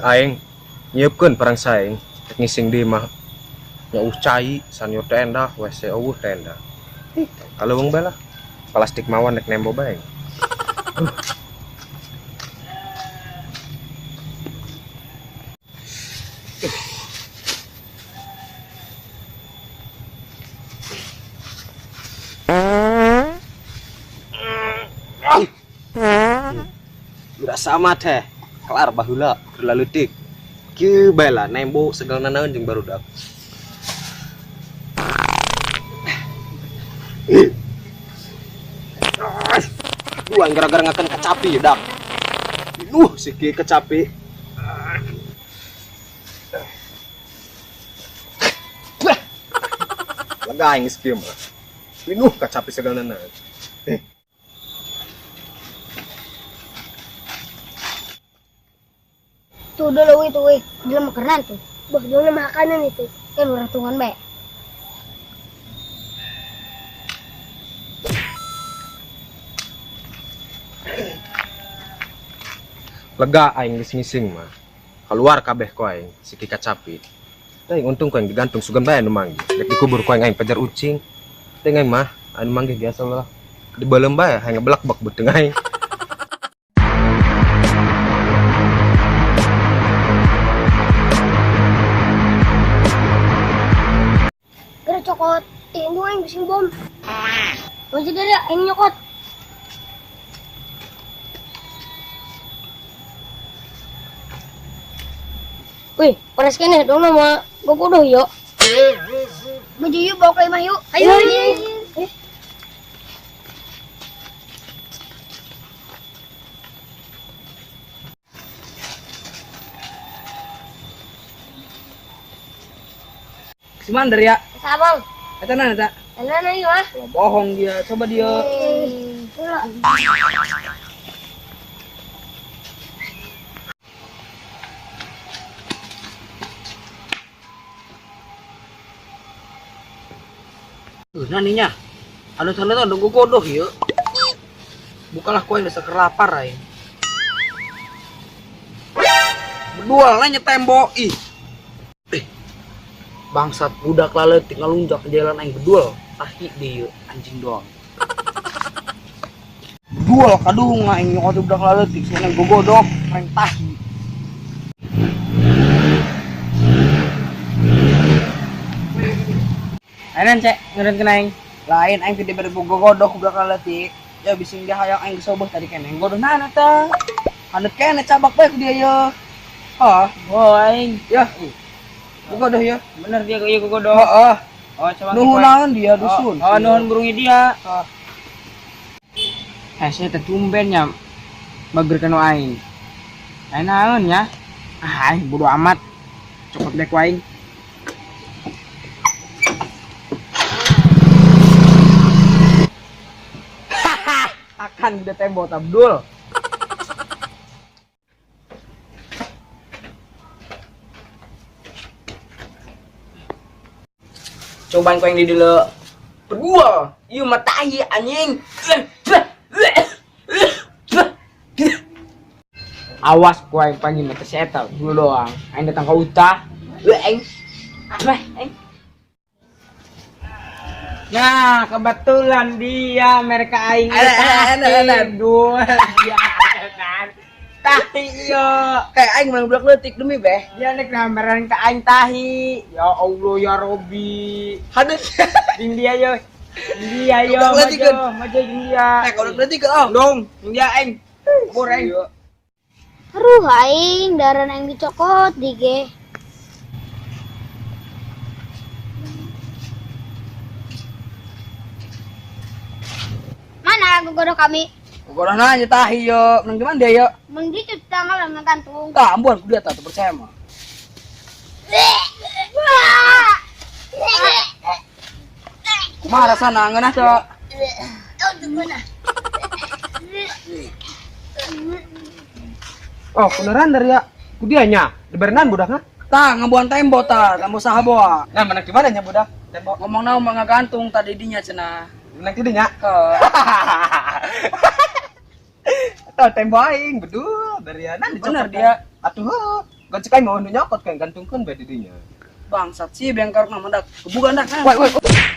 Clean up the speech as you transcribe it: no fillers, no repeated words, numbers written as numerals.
Aing nyiapkeun parang saing rek ngising di mah nya cai sanior teh endah WC eueuh teh endah. Ih, kaleuweung bae lah. Plastik mawan rek nembo bae. Udah sama teh, kelar baheula keur laleutik. Kieu bae lah nembo segala nanaon jeung barudak. Duh, aing gara-gara ngakan kacapi ya, dak. Duh, si kieu kacapi. Lega aing geus kieu mah. Pinuh kacapi segala nanaon. Tuh dulu itu, weh. Dalam makanan tuh. Bah, dalam makanan itu. Kan beratungan bae. Lega aing geus ngising mah. Keluar kabeh ku aing si ki kacapi. Teh untung ku aing digantung sugan bae anu manggih. Rek dikubur ku aing aing pajar ucing. Teh aing mah anu manggih biasa lah. Dibeuleum bae hayang ngebelak bak beuteung aing. Gara cokot, indung aing bising bom. Masih ada aing nyokot. Wih, panas kene dong nama gogodoh yo. Baju yuk bawa ke imah yuk. Ayo. Ayo. Si Mandar ya? Sabang. Eta nana eta? Nana ieu ah. Kalau bohong dia, coba dia. Naninya. Anu sana tuh nunggu godoh yuk. Bukalah kue yang seker lapar aing. Berdua lah tembok ih. Bangsat budak laletik ngalunjak ke jalan aing bedul. Tahi dia anjing doang. Bedul kadung aing nyokot budak laletik sana gogodok aing tahi. Ayeuna cek ngeureun kena aing. Lain aing teh dibere gogodok budak laletik. Ya bising dia hayang aing geus tadi keneh. Godoh nana tah. Haneut keneh cabak bae ku dia ye. Hah, oh aing. Ya. Gogodoh ya. Bener dia ieu gogodoh. Heeh. Oh, coba nuhun naon dia dusun. Oh, nuhun burungnya dia. Heeh. Saya teh tumben nya bager kana aing. Aing naon nya? Ah, aing bodo amat. Cokot dek aing. Akan udah tembok Abdul. Cobain kau yang di dulu. Berdua, ieu mah tahi anjing. Awas ku aing panggil mata setan dulu doang. Aing datang ke utah. Aing. Aing. Nah, kebetulan dia mereka aing. Dua dia kan. Tahi yo. Kayak aing menang budak leutik demi beh. Dia nek gambaran ke aing tahi. Ya Allah ya Robi. Hadut. Ding dia yo. Ding dia yo. Maju, maju ding dia. Eh, kalau leutik oh. Dong, ding dia aing. Kabur aing. Aduh aing daran aing dicokot dige. Mana gogodoh kami? Gogodoh nanya tahi yo, menang di mana dia yo? Menang di cuci tangan lah gantung. Tah, ambuan ku dia tah percaya mah. Kumaha rasana ngeunah teu? Oh, beneran dari ya. Ku dia nya, diberenan budakna. Tah, ngebuan tembok tah, tembok saha boa. Nah, menang di mana nya budak? Tembok. Ngomong naon mah ngagantung tadi dinya cenah. Menang ti dinya. Heeh. Tah tembok aing bedul dari ya. Nah, bener dia. Atuh. Gan cek aing mah nu nyokot kayak gantungkeun bae di dinya. Bangsat sih bengkar mah mendak. Kebugan dak. Woi, woi.